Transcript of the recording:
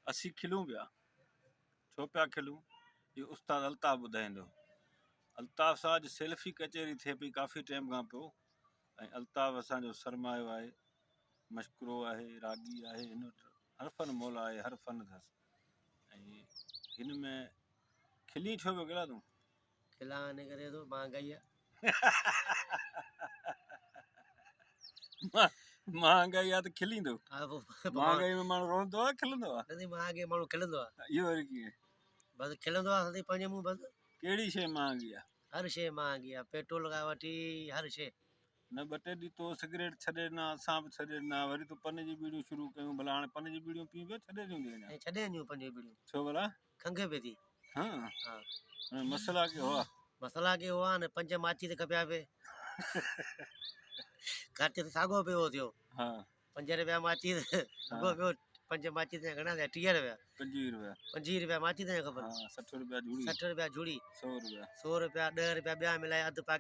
اسين کلون پيا. ڇو پيا کلون؟ اهو استاد الطاف ٻڌائيندو. الطاف سان اڄ سيلفي ڪچهري ٿئي پئي ڪافي ٽيم کان پوء ۽ الطاف اسان جو سرمايو آهي، مشڪرو آهي، راڳي آهي، هن وٽ هر فن مولا آهي، هر فن اٿس ۽ هن ۾ کلين ڇو پيو ڪهڙا تون؟ کلان ان ڪري ٿو مهانگائي آ. مهانگائي آ ته کليندو. مهانگائي ۾ ماڻهو روئندو آ کلندو آ؟ نه مهانگائي ماڻهو کلندو آ. اهو وري ڪيئن؟ بس کلندو آ سدائين پنهنجي منهن بس. ڪهڙي شيء مهانگي آ؟ هر شيء مهانگي آ پيٽرول کان وٺي هر شيء. نه ٻه ٽي ڏينهن تو سگريٽ ڇڏي ڏنا اسان به ڇڏي ڏنا وري تو پن جون ٻيڙيون شروع ڪيون ڀلا هاڻي پن جون ٻيڙيون پيئين پيو ڇڏي ڏنيون اڃا؟ ڇڏي ڏنيون پن جون ٻيڙيون. ڇو ڀلا؟ کنگهه پئي ٿي. ها ها مسئلا ڪي هئا؟ مسئلا ڪي هئا نه پنج ماچيس کپيا پئي خرچ ته ساڳو پيو ٿيو. ها پنج رپيا ماچيس ساڳو پيو پنج ماچيس جا گهڻا ٿيا 30 رپيا. 25 رپيا. 25 رپيا ماچيس جا کپن. ها 60 رپيا جهوڙي. 60 رپيا جهوڙي. 100 رپيا. 100 رپيا 10 رپيا ٻيا ملائي اڌ پاڪيٽ.